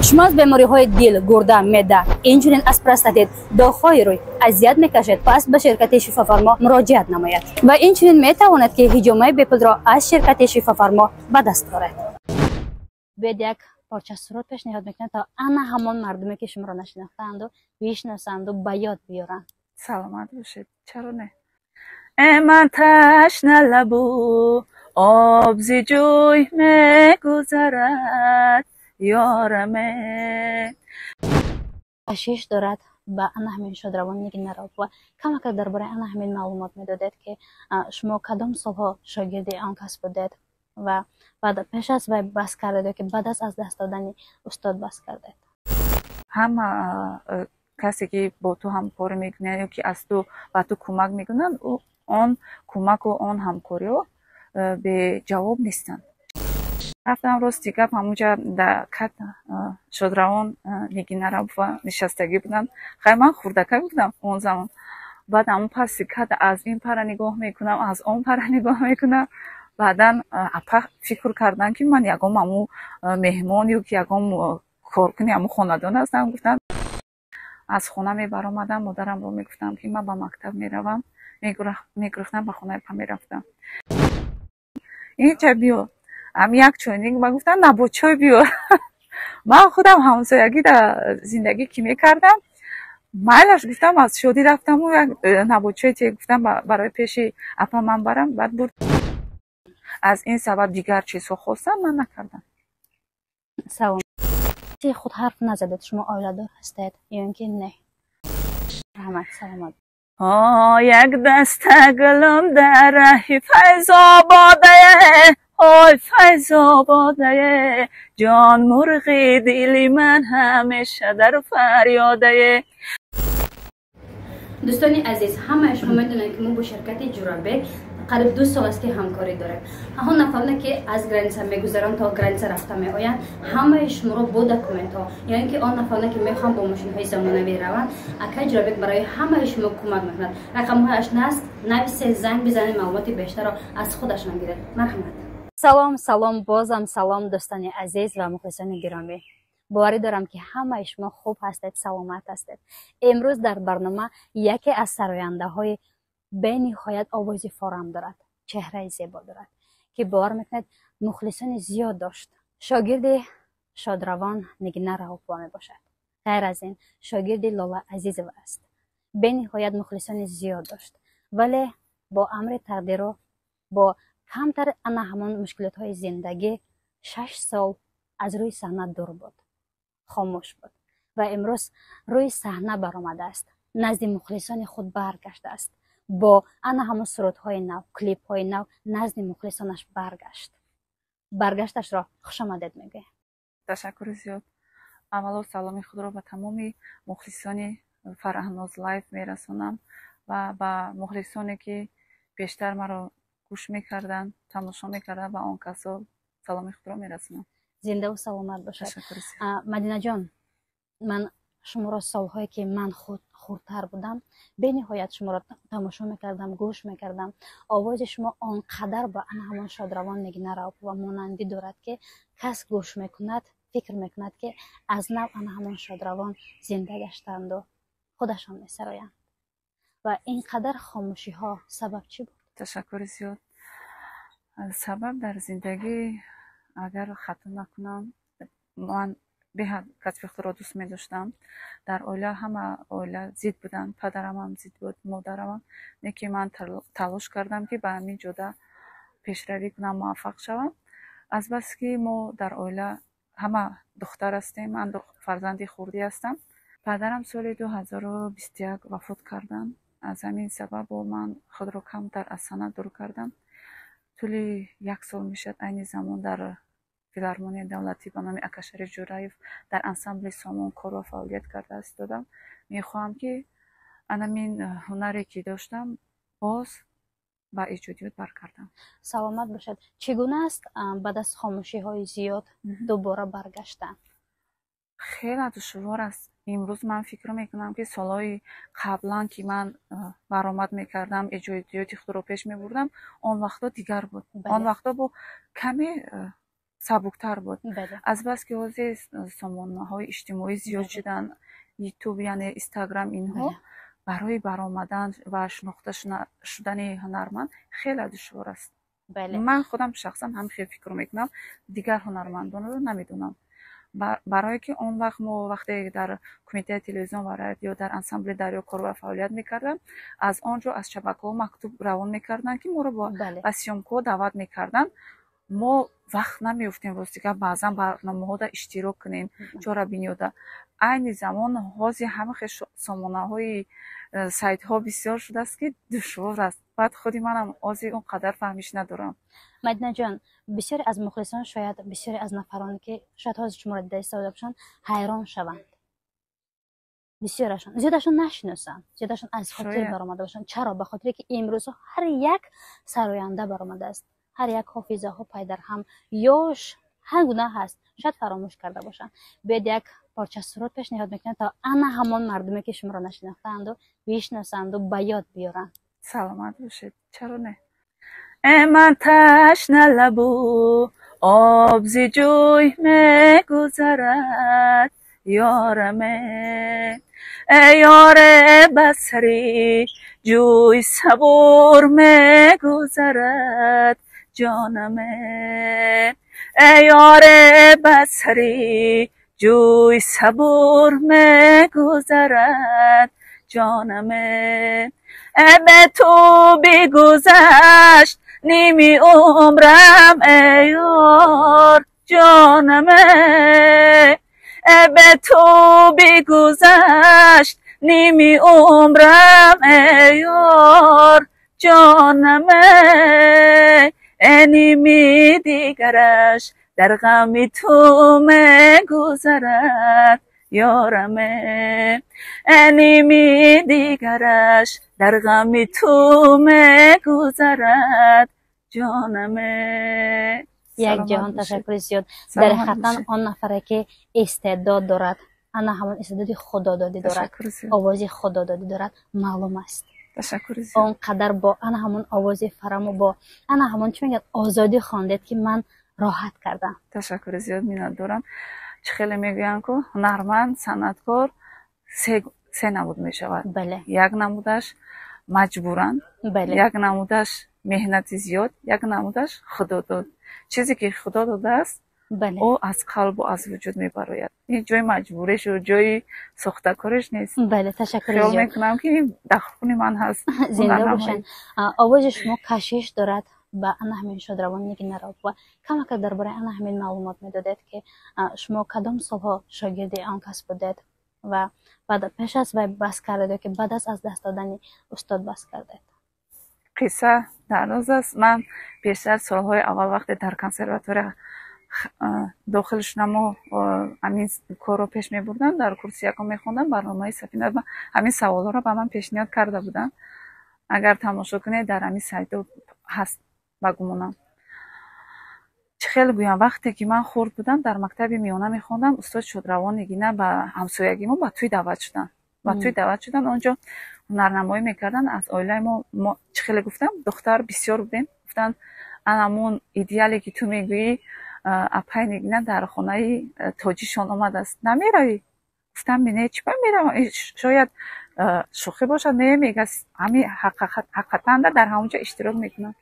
Шумо аз бемориҳои дил, гурда, меъда, инчунин аз простатит, доғҳои рӯй азият мекашед, пас ба ширкати Шифофармо муроҷиат намоед ва инчунин метавонед, ки ҳиҷомаи бепулро аз ширкати Шифофармо ба даст оред. Биёед, як порча суруд пешниҳод мекунед, то ана ҳамон мардуме, ки шуморо нашинохтаанду, бишносанду, ба ёд биёранд. Саломат бошед, чаро не? Э, ман ташна лабу, об зи ҷӯй мегузарад, ёраме. Кашиш дорад ба ана ҳамин шодравон Нигина Раупова. Камакак дар бораи ана ҳамин маълумот медодед, ки шумо кадом солҳо шогирди он кас будед ва баъд пеш аз вай бас кардед ё ки баъд аз даст додани устод бас кардед? Ҳама касе, ки бо ту ҳамкорӣ мекунад ё ки аз ту ба ту кӯмак мекунанд, он кӯмаку он ҳамкориҳо беҷавоб нестанд. Рафтам, рости гап, ҳамунҷа дар кат шодравон Нигина Раупова нишастагӣ буданд. Хай, ман хурдакак будам он замон. Баъд ҳамун паси кат аз ин пара нигоҳ мекунам, аз он пара нигоҳ мекунам. Баъдан апа фикр карданд, ки ман ягон ҳамун меҳмон ё ки ягон коркуни ҳамун хонадон ҳастам, гуфтанд. Аз хона мебаромадам, модарамро мегуфтам, ки ман ба мактаб меравам, мегурехтам, ба хонаи апа мерафтам. Инҷа биё, ам як чойник, ба гуфтам, набот чой биёр. Ман худам ҳамсоягӣ дар зиндагӣ ки мекардам, майлаш, гуфтам, аз шодӣ рафтаму як наботчой те, гуфтам, барои пеши апа ман барам. Баъд бурд. Аз ин сабаб дигар чизҳо хостам, ман накардам. Салом, худ ҳарф назадед, шумо оиладор ҳастед ё ин ки не? Раҳмат, саломат. Як даста гулум дар раҳи Файзободае, ҳой, Файзободае, ҷон мурғи дили ман ҳамеша дар фарёдае. Дӯстони азиз, ҳамаи шумо медонед, ки мо бо ширкати Ҷурабек қариб 2 сол аст, ки ҳамкорӣ дорем. Ҳамон нафароне, ки аз граница мегузаранд, то граница рафта меоянд, ҳамаи шуморо бо документҳо, ё ин ки он нафароне, ки мехоҳанд бо мошинҳои замонавӣ раванд, акай Ҷурабек барои ҳамаи шумо кӯмак мекунад. Рақамҳояш наст, нависе, занг бизанед, маълумоти бештарро аз худашон гиред. Марҳамат. Салом, салом, бозам салом, дӯстони азиз ва мухлисони гиромӣ. Боварӣ дорам, ки ҳамаи шумо хуб ҳастед, саломат ҳастед. Имрӯз дар барнома яке аз сарояндаҳои бениҳоят овози форам дорад, чеҳраи зебо дорад, ки бовар мекунед, мухлисони зиёд дошт. Шогирди шодравон Нигина Раупова мебошад. Ғайр аз ин, шогирди Лола Азизова аст. Бениҳоят мухлисони зиёд дошт, вале бо амри тақдиру бо камтар ана ҳамон мушкилотҳои зиндагӣ 6 сол аз рӯи саҳна дур буд, хомӯш буд ва имрӯз рӯи саҳна баромадааст, назди мухлисони худ баргаштааст. Бо ана ҳамон сурудҳои нав, клипҳои нав назди мухлисонаш баргашт. Баргашташро хушомадед мегӯем. Ташаккури зиёд. Аввало саломи худро ба тамоми мухлисони Фараҳноз Лайф мерасонам ва ба мухлисоне, ки бештар маро гӯш мекарданд, тамошо мекарданд, ба он касо саломи худро мерасонам. Зиндаву саломат бошад. Мадинаҷон, ман шуморо солҳое, ки ман худ хурдтар будам, бениҳоят шуморо тамошо мекардам, гӯш мекардам. Овози шумо он қадар ба ана ҳамон шодравон Нигина Раупова монандӣ дорад, ки кас гӯш мекунад, фикр мекунад, ки аз нав ана ҳамон шодравон зинда гаштанду худашон месароянд. Ва ин қадар хомӯшиҳо сабаб чӣ буд? Ташаккури зиёд. Сабаб дар зиндагӣ, агар хато накунам, ман беҳад касби худро дӯст медоштам. Дар оила ҳама оила зид буданд, падарамам зид буд, модарамам не, ки ман талош кардам, ки ба ҳамин ҷода пешравӣ кунам, муваффақ шавам. Азбаски мо дар оила ҳама духтар ҳастем, ман фарзанди хурдӣ ҳастам. Падарам соли 2021 вафот карданд. Аз ҳамин сабаб ман худро камтар аз санъат дур кардам. Тӯли як сол мешавад, айни замон дар филармонияи давлатӣ ба номи Акашариф Ҷӯраев дар ансамбли Сомон кор ва фаъолият карда истодам. Мехоҳам, ки анамин ҳунаре, ки доштам, боз ба эҷодиёт баргардам. Саломат бошад. Чӣ гуна аст баъд аз хомӯшиҳои зиёд дубора баргаштан? Хеле душвор аст. Имрӯз ман фикр мекунам, ки солҳои қаблан, ки ман баромад мекардам, эҷодиёти худро пеш мебурдам, он вақтҳо дигар буд. Он вақтҳо бо каме Сабуктар буд. Азбаски ҳозир сомонаҳои иҷтимоӣ зиёд шуданд, Ютуб, яъне Инстаграм, инҳо, барои баромадан ва шинохта шудани ҳунарманд хеле душвор аст. Ман худам шахсан ҳам хел фикр мекунам, дигар ҳунармандонро намедонам. Барое ки он вақт мо вақте дар Кумитаи телевизион ва радио, дар ансамбли «Дарё» кор ва фаъолият мекардам, аз он ҷо, аз шабакаҳо мактуб равон мекарданд, ки моро ба съёмкаҳо даъват мекарданд. Мо вақт намеёфтем, рости гап, баъзан барномаҳода иштирок кунем, чорабиниёда. Айни замон ҳозир ҳама хел сомонаҳои сайтҳо бисёр шудааст, ки душвор аст. Баъд худи манам ҳозир он қадар фаҳмиш надорам. Мадинаҷон, бисёре аз мухлисон, шояд бисёре аз нафароне, ки шояд ҳозир шуморо дида истода бошанд, ҳайрон шаванд. Бисёрашон, зиёдашон нашиносанд, зиёдашон аз хотир баромада бошанд. Чаро? Ба хотире ки имрӯзҳо ҳар як сароянда баромадааст, ҳар як ҳофизаҳо пайдарҳам, ёш, ҳар гуна ҳаст, шояд фаромӯш карда бошанд. Биёед, як порча суруд пешниҳод мекунем, то ана ҳамон мардуме, ки шуморо нашинохтаанду, бишносанду, ба ёд биёранд. Саломат бошед, чаро не. Э, ман ташна лабу, об зи ҷӯй мегузарад, ёраме. Э, ёре, ба сари ҷӯй сабур мегузарад, ҷонаме. Э, ёре, ба сари ҷӯй сабур мегузарад, ҷонаме. Э, бе ту бигузашт ними умрам, эй ёр, ҷонаме. Э, бе ту бигузашт ними умрам, эй ёр, ҷонаме. Э, ними дигараш дар ғами ту мегузарад, ёраме. Э, ними дигараш дар ғами ту мегузарад, ҷонаме. Як ҷаҳон ташаккури зиёд. Дар ҳақиқатан, он нафаре, ки истеъдод дорад, ана ҳамон истеъдоди худододӣ дорад, овози худододӣ дорад, маълум аст. Он қадар бо ана ҳамон овози фараму, бо ана ҳамон, чӣ мегӯяд, озодӣ хондед, ки ман роҳат кардам. Ташаккури зиёд, миннатдорам. Чӣ хеле мегӯянд ку, ҳунарманд, санъаткор се намуд мешавад. Як намудаш маҷбуран, як намудаш меҳнати зиёд, як намудаш худодод. Чизе ки Худо додааст, ӯ аз қалбу аз вуҷуд мебарояд. Ин ҷои маҷбуришу ҷои сохтакориш нест. Бале, ташаккури Хиёл зиёд. мекунам, ки ин дар хуни ман ҳаст. Зинда Ҳунарнамоӣ. бошанд. Овози шумо кашиш дорад ба ана ҳамин шодравон Нигина Раупова. Камакак дар бораи ана ҳамин маълумот медодед, ки шумо кадом солҳо шогирди он кас будед ва баъд пеш аз вай бас кардед ё ки баъд аз даст додани устод бас кардед? Қисса дароз аст. Ман пештар, солҳои аввал, вақте дар консерватория дохил шудаму ҳамин корро пеш мебурдам, дар курси якум мехондам, барномаи Сафина ҳамин саволҳоро ба ман пешниҳод карда буданд. Агар тамошо кунед, дар ҳамин сайтҳо ҳаст, ба гумонам. Чӣ хел гӯям, вақте ки ман хурд будам, дар мактаби миёна мехондам, устод шодравон Нигина ба ҳамсоягии мо ба тӯй даъват шуданд. Ба тӯй даъват шуданд, он ҷо ҳунарнамоӣ мекарданд. Аз оилаи мо, чӣ хеле гуфтам, духтар бисёр будем. Гуфтанд, анамун идеале, ки ту мегӯӣ, апай Нигина дар хонаи тоҷишон омадааст, намеравӣ? Гуфтам, не, чӣ ба меравам, шояд шӯхӣ бошад. Не, мега, ҳами ҳақиқатанда дар ҳамон ҷо иштирок мекунам.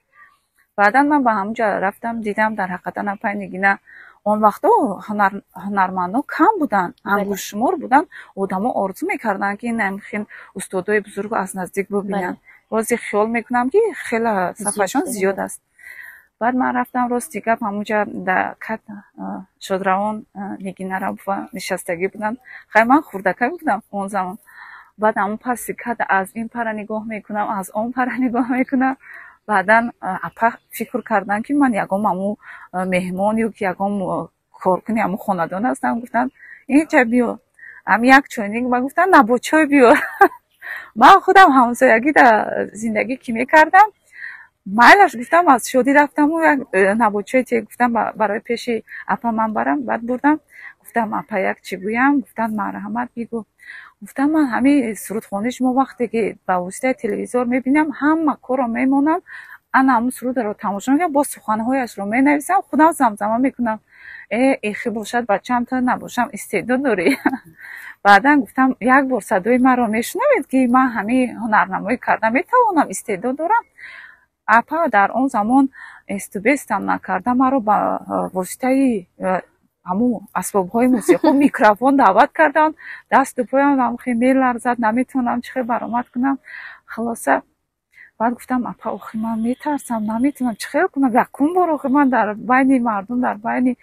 Баъдан ман ба ҳамон ҷо рафтам, дидам, дар ҳақиқатан апай Нигина. Он вақтҳо ҳунармандон кам буданд, ангуштшумор буданд. Одамо орзу мекарданд, ки ин хел устодои бузургро аз наздик бубинанд. Ҳозир хиёл мекунам, ки хеле сафашон зиёд аст. Баъд ман рафтам, рости гап, ҳамунҷа дар кат шодравон Нигина Рабова нишастагӣ буданд. Хай, ман хурдакак будам он замон. Баъд ҳамун паси кат аз ин пара нигоҳ мекунам, аз он пара нигоҳ мекунам. Баъдан апа фикр карданд, ки ман ягон ҳамун меҳмон ё ки ягон коркуни ҳамун хонадон ҳастам. Гуфтанд, инҷа биё, ҳами як чойник ба гуфтанд, набот чой биёр. Ман худам ҳамсоягӣ дар зиндагӣ ки мекардам, майлаш, гуфтам, аз шодӣ рафтаму як набот чой те, гуфтам, барои пеши апа ман барам. Баъд бурдам, гуфтам, апа, як чӣ гӯям? Гуфтанд, марҳамат, бигӯ. Гуфтам, ман ҳамин сурудхонии шумо вақте ки ба воситаи телевизор мебинам, ҳама корро мемонам. Ана ҳамун сурудро тамошо мекунам, боз суханҳояшро менависам, худам замзама мекунам. Э, ихи бошад, бачам, ту набошам, истеъдод дорӣ. Баъдан гуфтам, як бор садои маро мешунавед, ки ман ҳамин ҳунарнамоӣ карда метавонам, истеъдод дорам. Апа дар он замон эсту-бестам накарда, маро ба воситаи ҳамун асбобҳои мусиқӣ, микрофон даъват карданд. Дасту поям хе меларзад, наметавонам чӣ хел баромад кунам. Хулоса, баъд гуфтам: «Апа, охи ман метарсам, наметавонам, чӣ хел кунам? Якум бор охи ман дар байни мардум, дар байни».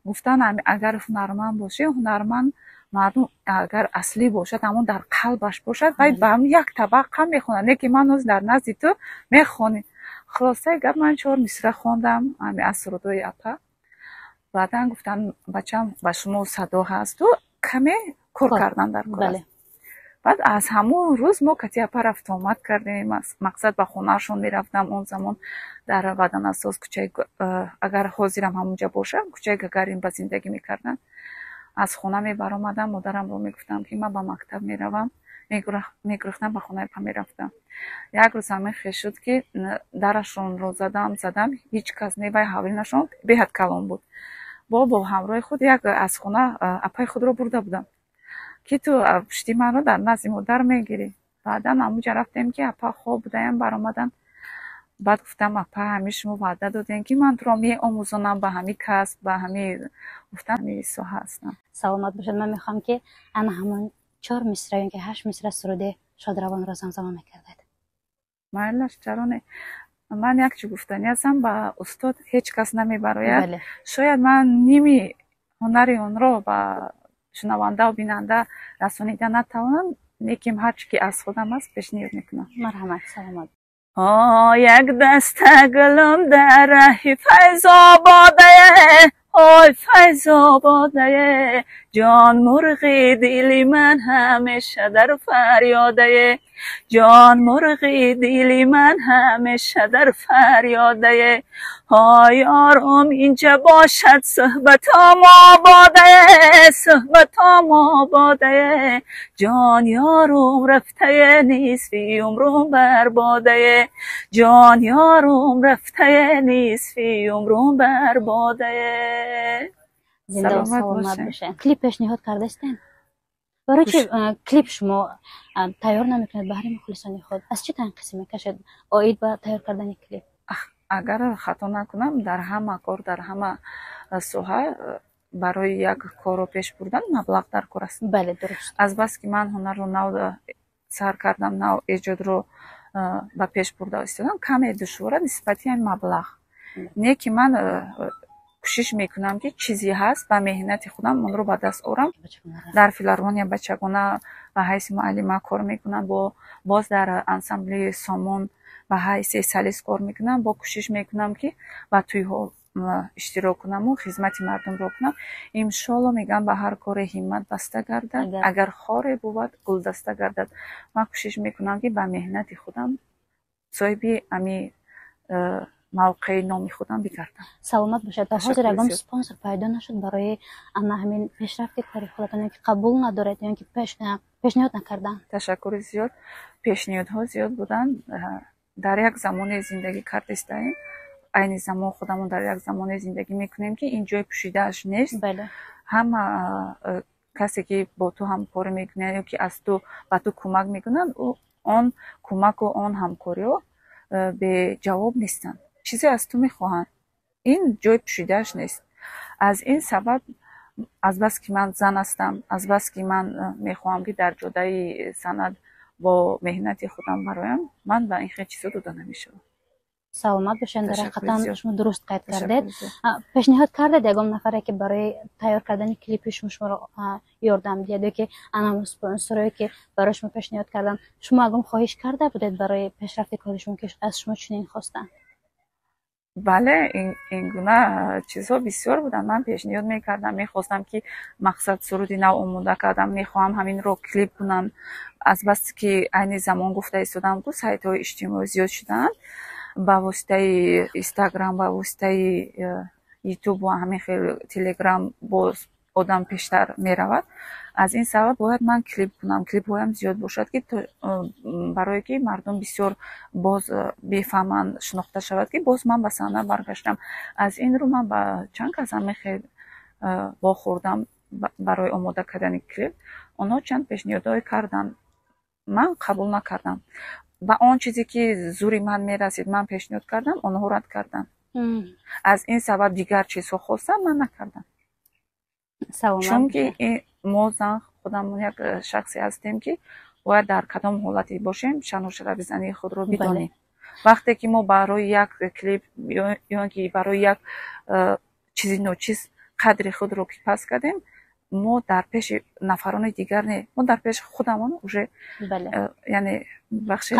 Гуфтан: «Агар ҳунарманд бошӣ, ҳунарманд мардум агар аслӣ бошад, ҳамон дар қалбаш бошад, вай ба ҳамн як табақа мехонад, не ки ман ҳоз дар назди ту мехонӣ». Хулосаи гап, ман чор мисра хондам ҳами аз сурудҳои апа. Баъдан гуфтанд: «Бачам, ба шумо садо ҳасту, каме кор кардан дар кор аст». Баъд аз ҳамон рӯз мо кати апа рафтуомад кардем. Мақсад, ба хонаашон мерафтам. Он замон дар Ваданасоз, кӯчаи, агар ҳозирам ҳамонҷа бошам, кӯчаи Гагарин ба зиндагӣ мекарданд. Аз хона мебаромадам, модарамро мегуфтам, ки ман ба мактаб меравам, мегурехтам, ба хонаи апа мерафтам. Як рӯз ҳамин хел шуд, ки дарашонро задам, задам, ҳеҷ кас не. Вай ҳавлинашон беҳад калон буд. Бо ҳамроҳи худ як аз хона апаи худро бурда будам, ки ту пушти маро дар назди модар мегирӣ. Баъдан ҳамунҷа рафтем, ки апа хоб будаям. Баромадам, баъд гуфтам: «Апа, ҳамин шумо ваъда додем, ки ман туро меомӯзонам ба ҳамин касб, ба ҳамин», гуфтам, ҳамин соҳа ҳастам. Саломат бошед. Ман мехоҳам, ки ана ҳамон чор мисра ё ки ҳашт мисра суруди шодравонро замзама мекардед. Майлаш, чаро не? Ман як чи гуфтанӣ ҳастам: ба устод ҳеҷ кас намебарояд. Шояд ман ними ҳунари онро ба шунавандаву бинанда расонида натавонам, лекин ҳарчи ки аз худам аст, пешниҳод мекунам. Марҳамат, саломат. Як даста гулум дар раҳи Файзободае, ой, Файзободае, ҷон мурғи дили ман ҳамеша дар фарёдае, ҷон мурғи дили ман ҳамеша дар фарёдае. Ҳой, ёрум инҷа бошад, суҳбатом ободае, суҳбатом ободае. Ҷон ёрум рафтае, нисфи умрум барбодае, ҷон ёрум рафтае, нисфи умрум барбодае. Зинда, саломат бошед. Клип пешниҳод кардастен? Барои чи клип шумо тайёр намекунед баҳри мухлисони худ? Аз чӣ танқисӣ мекашед оид ба тайёр кардани клип? Агар хато накунам, дар ҳама кор, дар ҳама соҳа барои як корро пеш бурдан маблағ дар кор аст. Бале, дуруст. Азбаски ман ҳунарро нав сар кардам, нав эҷодро ба пеш бурда истодам, каме душвора нисбати ҳамин маблағ. Не ки ман кӯшиш мекунам, ки чизе ҳаст, ба меҳнати худам онро ба даст орам. Дар филармония бачагона ба ҳайси муаллима кор мекунам, бо боз дар ансамбли Сомон ба ҳайси солист кор мекунам. Бо кӯшиш мекунам, ки ба тӯйҳо иштирок кунаму хизмати мардумро кунам. Иншолло, мегӯям, ба ҳар коре ҳиммат баста гардад, агар хоре бувад, гулдаста гардад. Ман кӯшиш мекунам, ки ба меҳнати худам соҳиби ами мавқеи номи худам бигардам. Саломат бошед. То ҳозир ягон спонсор пайдо нашуд барои ана ҳамин пешрафти кори худатон ё ки қабул надоред, ё ки пешниҳод накардан? Ташаккури зиёд. Пешниҳодҳо зиёд буданд. Дар як замоне зиндагӣ кардистаем, айни замон худамон дар як замоне зиндагӣ мекунем, ки ин ҷои пӯшидааш нест. Ҳама касе ки бо ту ҳамкорӣ мекунад ё ки аз ту ба ту кӯмак мекунанд, он кӯмаку он ҳамкориҳо беҷавоб нестанд, чизе аз ту мехоҳанд. Ин ҷои пӯшидааш нест. Аз ин сабаб, азбаски ман зан ҳастам, азбаски ман мехоҳам, ки дар ҷодаи санъат бо меҳнати худам бароям, ман ба ин хел чизо дода намешавам. Саломат бошед. Дар ҳақиқатан шумо дуруст қайд кардед. Пешниҳод кардед ягон нафаре, ки барои тайёр кардани клипи шумо шуморо ёрдам диҳад, ё ки ана спонсорое, ки барои шумо пешниҳод карданд, шумо ягон хоҳиш карда будед барои пешрафти кори шумо, ки аз шумо чунин хостанд? Бале, ин гуна чизҳо бисёр буданд. Ман пешниҳод мекардам, мехостам, ки мақсад, суруди нав омода кардам, мехоҳам ҳаминро клип кунам. Азбаски ки айни замон, гуфта истодам ку, сайтҳои иҷтимоӣ зиёд шудаанд, ба воситаи Инстаграм, ба воситаи Ютуб ва ҳамин хел Телеграм боз. Одам пештар меравад. Аз ин сабаб бояд ман клип кунам, клипҳоям зиёд бошад, ки барое ки мардум бисёр боз бифаҳманд, шинохта шавад, ки боз ман ба саҳна баргаштам. Аз ин рӯ ман ба чанд касам мехел вохӯрдам барои омода кардани клип. Онҳо чанд пешниҳодҳое карданд, ман қабул накардам. Ба он чизе ки зури ман мерасид, ман пешниҳод кардам, онҳо рад карданд. Аз ин сабаб дигар чизҳо хостам, ман накардам, чунки мо зан худамон як шахсе ҳастем, ки бояд дар кадом ҳолате бошем, шаъну шарафи зании худро бидонем. Вақте ки мо барои як клип ё ки барои як чизи ночиз қадри худро ки паст кардем, мо дар пеши нафарони дигар не, мо дар пеши худамон уже, яъне бахши,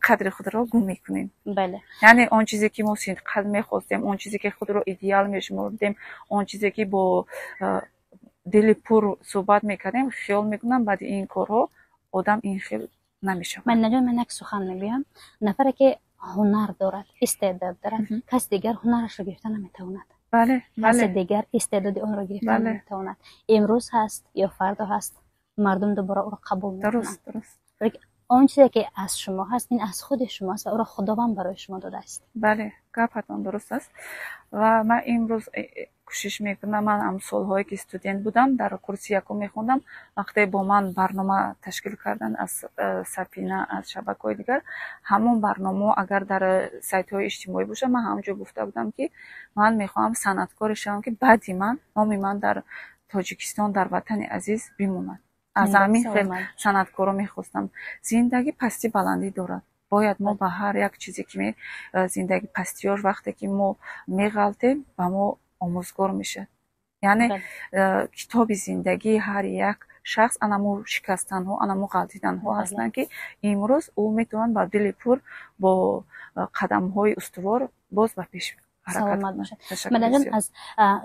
қадри худро гум мекунем. Яъне он чизе ки мо сидқат мехостем, он чизе ки худро идеал мешумордем, он чизе ки бо дили пур суҳбат мекардем, хиёл мекунам, баъди ин корҳо одам ин хел намешавад. Мадинаҷон, ман як сухан мегӯям: нафаре ки ҳунар дорад, истеъдод дорад, каси дигар ҳунарашро гирифта наметавонад. Касе дигар истеъдоди онро гирифта наметавонад. Имрӯз ҳаст ё фардо ҳаст, мардум дубора ӯро қабул мекунанд. Он чизе ки аз шумо ҳаст, ин аз худи шумо аст ва ӯро Худованд барои шумо додааст. Бале, гапатон дуруст аст. Ва ман имрӯз кӯшиш мекунам. Ман ҳам солҳое ки студент будам, дар курси якум мехондам, вақте бо ман барнома ташкил карданд аз Сафина, аз шабакаҳои дигар, ҳамон барномаҳо агар дар сайтҳои иҷтимоӣ бошад, ман ҳамонҷо гуфта будам, ки ман мехоҳам санъаткоре шавам, ки баъди ман номи ман дар Тоҷикистон, дар ватани азиз бимонад. Аз ҳамин хел санъаткоро мехостам. Зиндагӣ пастӣ баландӣ дорад. Бояд мо ба ҳар як чизе ки зиндагӣ пастиёш, вақте ки мо меғалтем, ба мо омӯзгор мешавад. Яъне китоби зиндагии ҳар як шахс анамо шикастанҳо, анамо ғалтиданҳо ҳастанд, ки имрӯз ӯ метавонад ба дили пур, бо қадамҳои устувор боз ба пеш ҳаракат Саломат кунад. бошед. Ташаккури Мадаҷон, зиёд. аз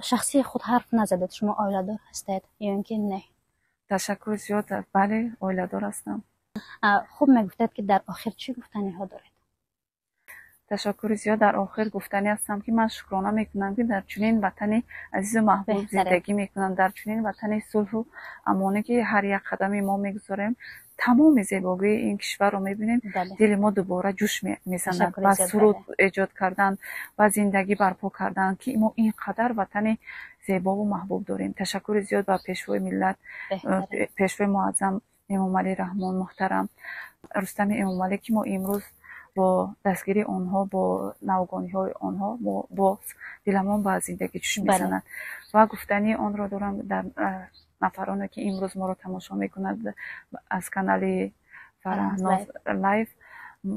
шахсии худ ҳарф назадед. Шумо оиладор ҳастед ё ин ки не? Ташаккури зиёд. Бале, оиладор ҳастам. Хуб, мегуфтед, ки дар охир чӣ гуфтаниҳо доред? Ташаккури зиёд. Дар охир гуфтанӣ ҳастам, ки ман шукрона мекунам, ки дар чунин ватани азизу маҳбуб зиндагӣ мекунам, дар чунин ватани сулҳу амонӣ, ки ҳар як қадами мо мегузорем, тамоми зебогии ин кишварро мебинем, дили мо дубора ҷӯш мезанад ба суруд эҷод кардан, ба зиндагӣ барпо кардан, ки мо ин қадар ватани зебову маҳбуб дорем. Ташаккури зиёд ба Пешвои миллат, Пешвои муаззам Эмомалӣ Раҳмон, муҳтарам Рустами Эмомалӣ, ки мо имрӯз бо дастгирии онҳо, бо навгониҳои онҳо мо боз диламон ба зиндагӣ ҷӯш мезанад. Ва гуфтании онро дорам дар нафароне ки имрӯз моро тамошо мекунад аз канали Фараҳноз Лайф: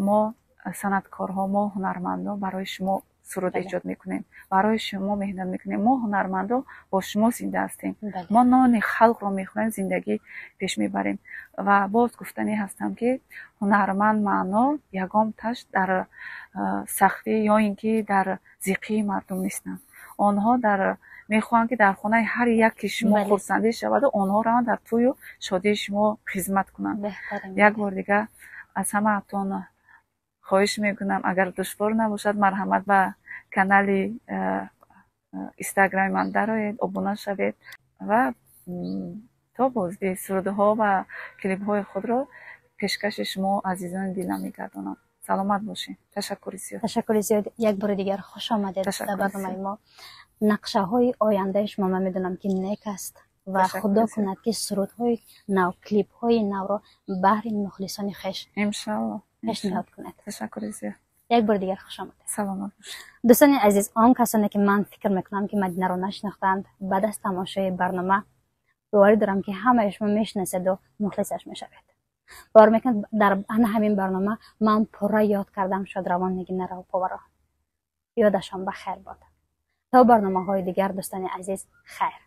мо санъаткорҳо, мо ҳунармандон барои шумо суруд эҷод мекунем, барои шумо меҳнат мекунем. Мо ҳунармандон бо шумо зинда ҳастем, мо нони халқро мехӯрем, зиндагӣ пеш мебарем. Ва боз гуфтанӣ ҳастам, ки ҳунарманд маъно ягонташ дар сахтӣ ё ин ки дар зиқии мардум нестанд. Онҳо дар мехоҳанд, ки дар хонаи ҳар яки шумо хурсандӣ шаваду онҳо раванд, дар тӯю шодии шумо хизмат кунанд. Як бор дигар аз ҳамаатон хоҳиш мекунам, агар душвор набошад, марҳамат, ба канали Инстаграми ман дароед, обуна шавед ва то боздид сурудҳо ва клипҳои худро пешкаши шумо, азизони дилам, мегардонам. Саломат бошед, ташаккури зиёд. Ташаккури зиёд. Як бори дигар хуш омадед дар барномаи мо. Нақшаҳои ояндаи шумо, ман медонам, ки нек аст ва Худо кунад, ки сурудҳои нав, клипҳои навро баҳри мухлисони хеш Иншалло. пешниҳод кунед. Ташаккури зиёд. Як бори дигар хуш омадед. Саломат бошед. Дӯстони азиз, он касоне ки ман фикр мекунам, ки Мадинаро нашинохтанд, баъд аз тамошои барнома боварӣ дорам, ки ҳамаи шумо мешинаседу мухлисаш мешавед. Бовар мекунед, дар ана ҳамин барнома ман пурра ёд кардам шодравон Нигина Рауповаро. Ёдашон ба хайр бод. То барномаҳои дигар, дӯстони азиз, хайр.